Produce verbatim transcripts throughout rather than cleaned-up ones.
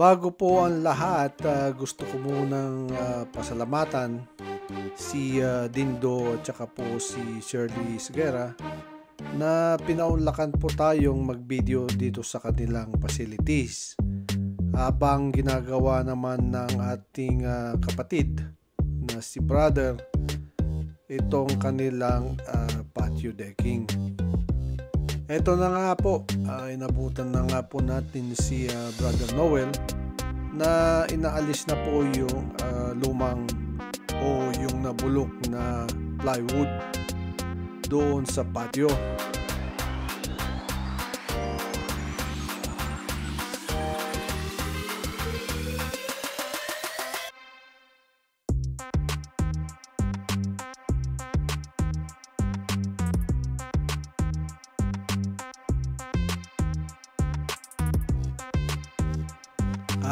Bago po ang lahat, ah, gusto ko munang, ah, pasalamatan si, ah, Dindo at saka po si Shirley Segura na pinaunlakan po tayong mag-video dito sa kanilang facilities. Habang ginagawa naman ng ating, ah, kapatid na si brother itong kanilang, ah, patio decking. Eto na nga po, ah, inabutan na nga po natin si, ah, Brother Noel na inaalis na po yung, ah, lumang o yung nabulok na plywood doon sa patio.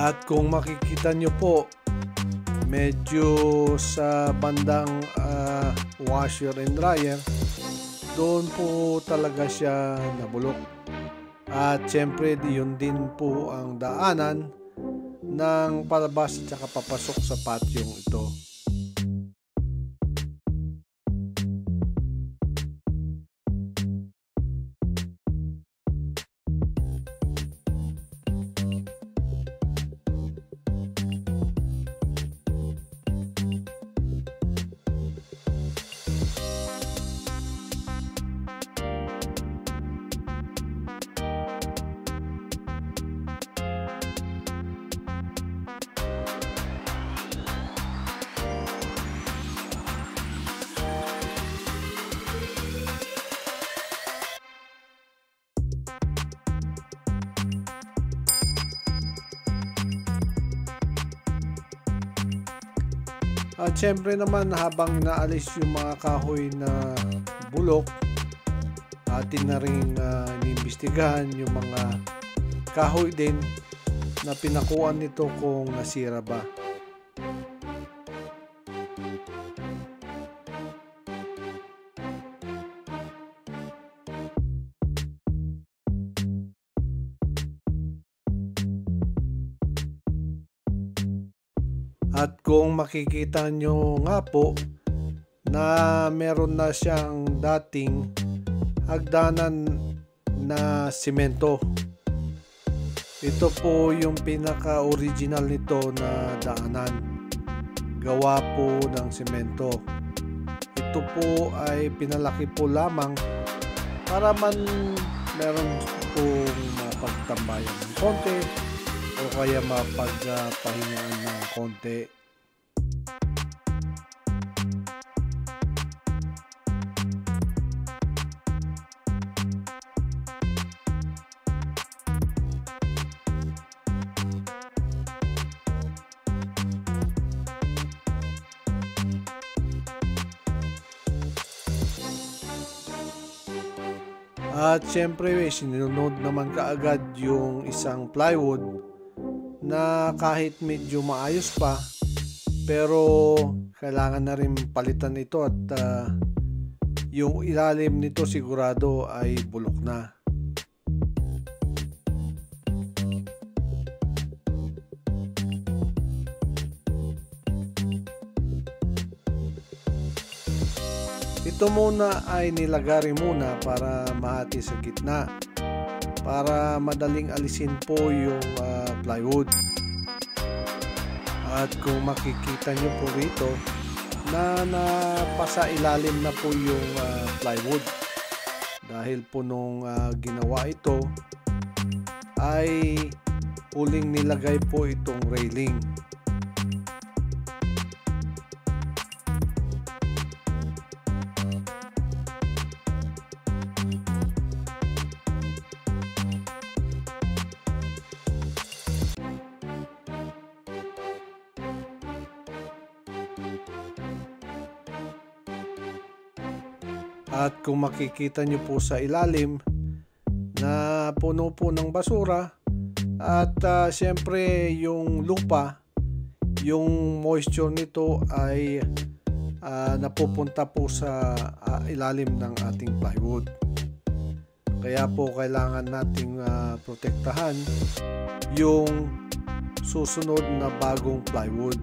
At kung makikita nyo po, medyo sa bandang, ah, washer and dryer, doon po talaga siya nabulok. At siyempre, yun din po ang daanan ng palabas at saka papasok sa patyong ito. At syempre naman, habang inaalis yung mga kahoy na bulok, atin na rin, ah, inimbestigahan yung mga kahoy din na pinakuan nito kung nasira ba. At kung makikita nyo nga po na meron na siyang dating hagdanan na semento. Ito po yung pinaka-original nito na daanan. Gawa po ng semento. Ito po ay pinalaki po lamang para man meron pong mapagtambayan ng konti o kaya mapagpahingaan ng konti. At siyempre, sinunod naman kaagad yung isang plywood na kahit medyo maayos pa, pero kailangan na rin palitan ito at, ah, yung ilalim nito sigurado ay bulok na. Ito muna ay nilagari muna para mahati sa gitna, para madaling alisin po yung, ah, plywood. At kung makikita nyo po rito na napasa ilalim na po yung, ah, plywood. Dahil po nung, ah, ginawa ito, ay huling nilagay po itong railing. At kung makikita nyo po sa ilalim, na puno po ng basura. At, ah, siyempre, yung lupa, yung moisture nito ay, ah, napupunta po sa, ah, ilalim ng ating plywood. Kaya po kailangan nating, ah, protektahan yung susunod na bagong plywood.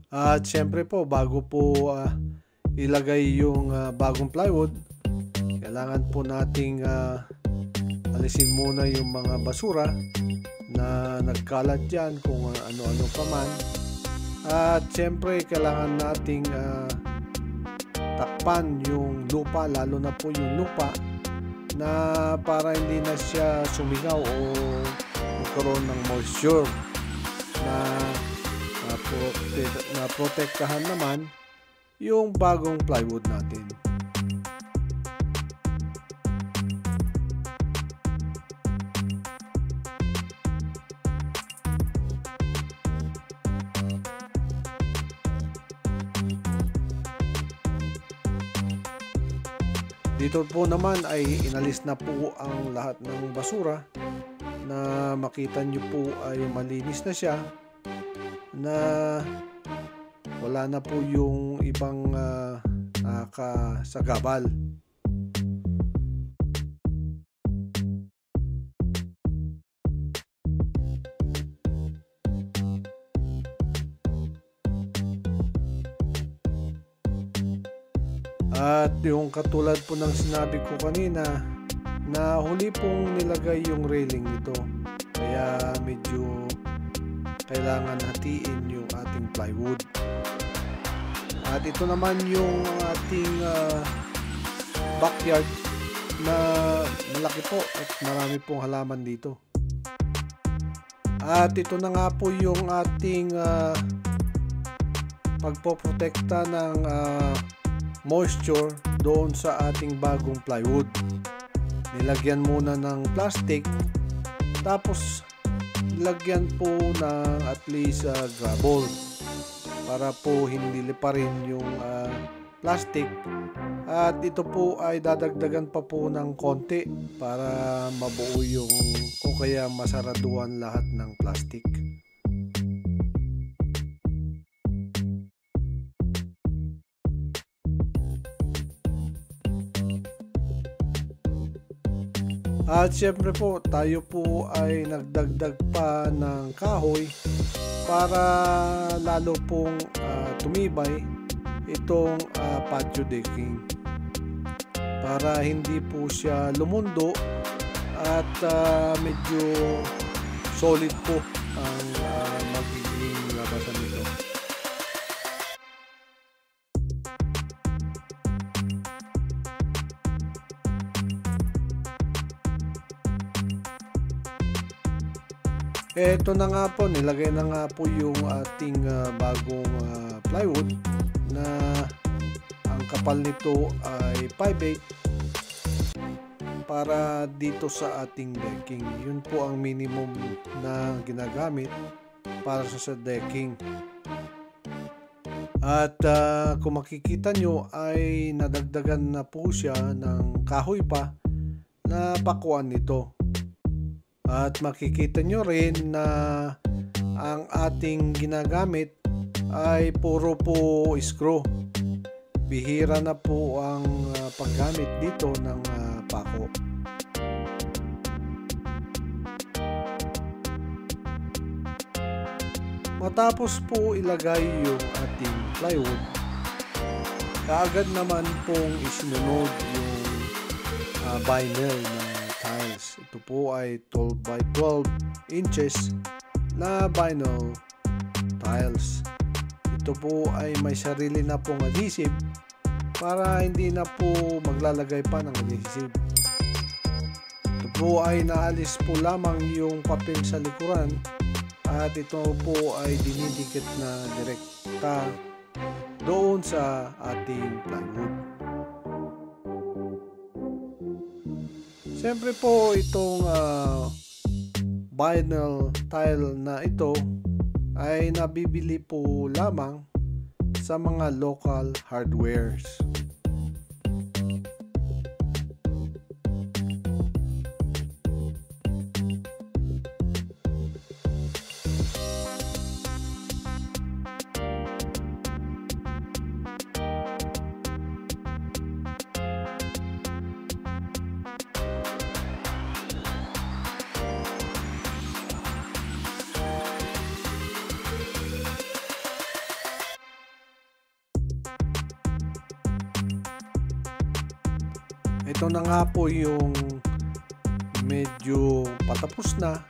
At siyempre po, bago po, ah, ilagay yung, ah, bagong plywood, kailangan po nating, ah, alisin muna yung mga basura na nagkalat dyan, kung ano-ano pa man. At siyempre, kailangan nating, ah, takpan yung lupa, lalo na po yung lupa, na para hindi na siya sumingaw o magkaroon ng moisture na, na, prote-, na protektahan naman yung bagong plywood natin. Dito po naman ay inalis na po ang lahat ng basura na makita nyo po ay malinis na siya, na wala na po yung ibang, ah, nakasagabal. At yung katulad po ng sinabi ko kanina, na huli pong nilagay yung railing nito. Kaya medyo kailangan hatiin yung ating plywood. At ito naman yung ating, ah, backyard na malaki po at marami pong halaman dito. At ito na nga po yung ating, ah, pagpoprotekta ng, ah, moisture doon sa ating bagong plywood. Nilagyan muna ng plastic, tapos lagyan po ng at least, ah, gravel para po hindi liparin yung, ah, plastic. At ito po ay dadagdagan pa po ng konti para mabuo yung, o kaya masaraduan lahat ng plastic. At siyempre po, tayo po ay nagdagdag pa ng kahoy para lalo pong, ah, tumibay itong, ah, patio decking, para hindi po siya lumundo at, ah, medyo solid po ang, ah, magiging labasan nito. Eto na nga po, nilagay na nga po yung ating, ah, bagong, ah, plywood na ang kapal nito ay five eight para dito sa ating decking. Yun po ang minimum na ginagamit para sa, sa decking. At, ah, kung makikita nyo ay nadagdagan na po siya ng kahoy pa na pakuan nito. At makikita nyo rin na ang ating ginagamit ay puro po screw. Bihira na po ang, ah, paggamit dito ng, ah, pako. Matapos po ilagay yung ating plywood, kaagad naman pong isinunod yung, ah, vinyl na tiles. Ito po ay twelve by twelve inches na vinyl tiles. Ito po ay may sarili na pong adhesive para hindi na po maglalagay pa ng adhesive. Ito po ay naalis po lamang yung papel sa likuran at ito po ay dinidikit na direkta doon sa ating plywood. Siyempre po, itong, ah, vinyl tile na ito ay nabibili po lamang sa mga local hardwares. Ito na nga po yung medyo patapos na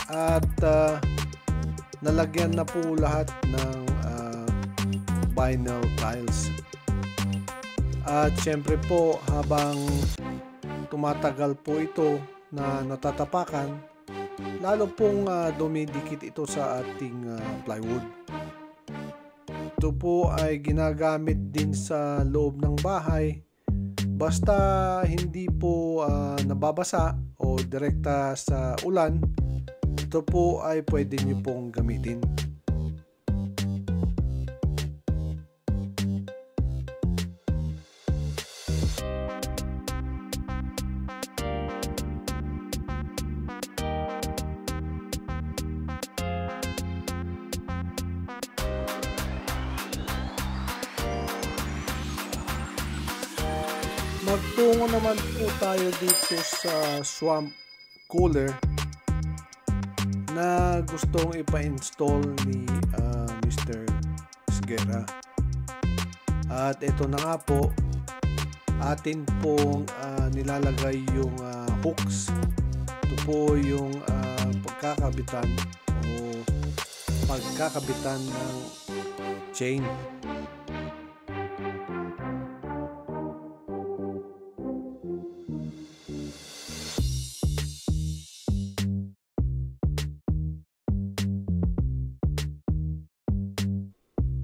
at, ah, nalagyan na po lahat ng, ah, vinyl tiles. At syempre po, habang tumatagal po ito na natatapakan, lalo pong, ah, dumidikit ito sa ating, ah, plywood. Ito po ay ginagamit din sa loob ng bahay. Basta hindi po, ah, nababasa o direkta sa ulan, ito po ay pwede niyo pong gamitin. Magtungo naman po tayo dito sa swamp cooler na gustong ipa-install ni, ah, Mister Esguerra. At ito na nga po, atin pong, ah, nilalagay yung, ah, hooks. Ito po yung, ah, pagkakabitan o pagkakabitan ng chain.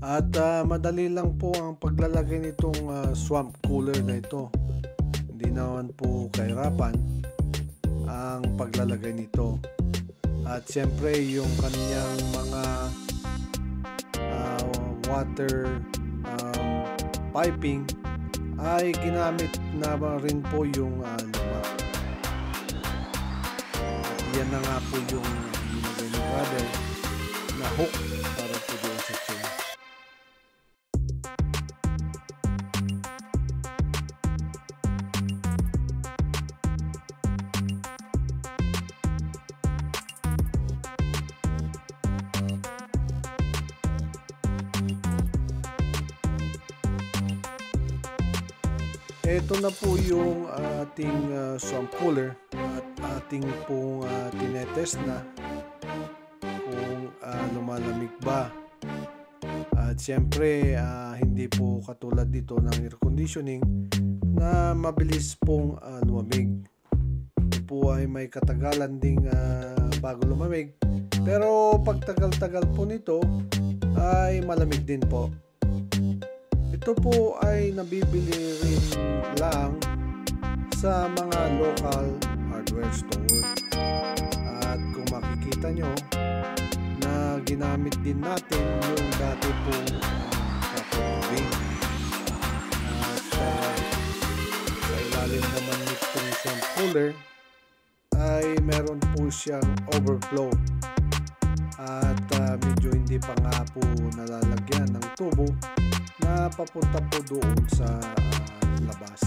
At, ah, madali lang po ang paglalagay nitong, ah, swamp cooler na ito. Hindi naman po kahirapan ang paglalagay nito. At siyempre, yung kanyang mga, ah, water, um, piping ay ginamit na rin po yung, ah, luma. At yan na nga po yung nilagay ni brother na hook para po doon sa chain. Ito na po yung ating, ah, swamp cooler at ating pong, ah, tinetest na kung, ah, lumalamig ba. At siyempre, ah, hindi po katulad dito ng air conditioning na mabilis pong, ah, lumamig. Ito po ay may katagalan ding, ah, bago lumamig. Pero pagtagal-tagal po nito ay malamig din po. Ito po ay nabibili rin lang sa mga local hardware store. At kung makikita nyo na ginamit din natin yung dati pong, ah, copper tubing. At, ah, sa ilalim naman nitong swamp cooler, ay meron po siyang overflow. At, ah, medyo hindi pa nga po nalalagyan ng tubo na papunta po doon sa, ah, labas.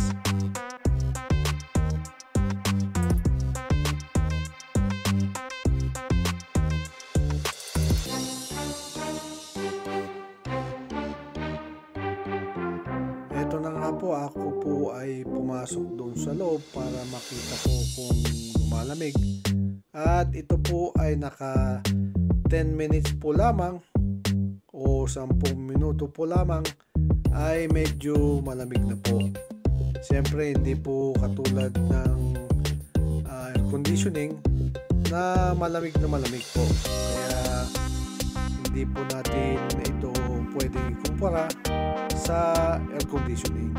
Eto na nga po, ako po ay pumasok doon sa loob para makita ko kung lumalamig. At ito po ay naka ten minutes po lamang o sampung minuto po lamang ay medyo malamig na po. Siyempre, hindi po katulad ng, ah, air conditioning na malamig na malamig po. Kaya hindi po natin ito pwedeng ikumpara sa air conditioning.